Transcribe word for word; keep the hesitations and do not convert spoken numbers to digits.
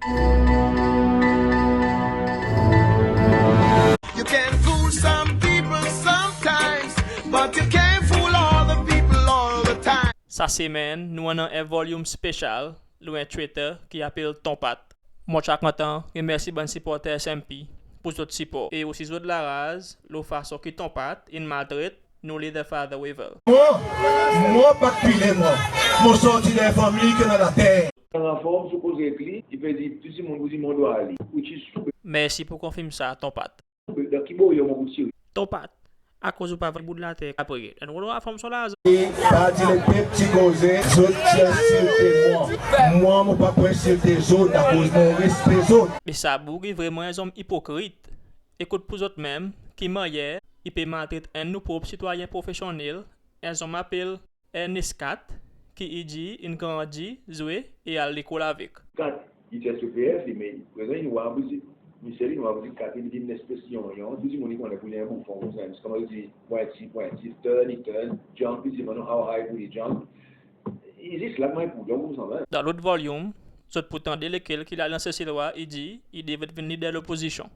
You can fool some people sometimes, but you can't fool all the people all the time. Sa semenn nou annan en volim spesyal lo en traitor ki apel Ton Pat. Mon ti a kontan remersi bann siporter S N P pour zot sipor e osi zot laraz lo fason ki Ton Pat in maltret nou Leader Father Wavel. Mwan, mon pa kile mwan. Mon sorti dan en fanmir ki annan later. Anform, sipoze ek li, i pe dir tou dimoun pour dir mon dwa li, which is stupid. Mersi pour konfirm sa, Ton Pat. Dan ki boryo mon pou tir? Ton Pat, akoz ou pa vann bout later apre? Annou rod ou a fanm son larzan. E pa dir lepep ti koze, zot ti ensilte mwan. Mwan, mon pa pou ensilte zot akoz mon respe zot. Me sa boug i vreman en zonm ipokrit. Ekout pour zot menm ki mannyer i pe maltret enn nou prop sitwayen profesyonnel, en zonm apel Ernest Kat, ki i dir in grandi, zwe e al lekol avek. Kat, i ti S P F li, me prezan in war, i dir, Michel, in war, i dir Kat in vin en lespes yonyon, tou dimoun i konnen pour li en boufon koumsa, i koman dir, pwenti, pwenti, turn, i turn, jump, i dir, mon how high pour li jump. I zis la, mon pour dir koumsa, ben. Dan lot volim, zot pou tande lekel ki Lalyanz Seselwa i dir i devret vin Leader Lopozisyon.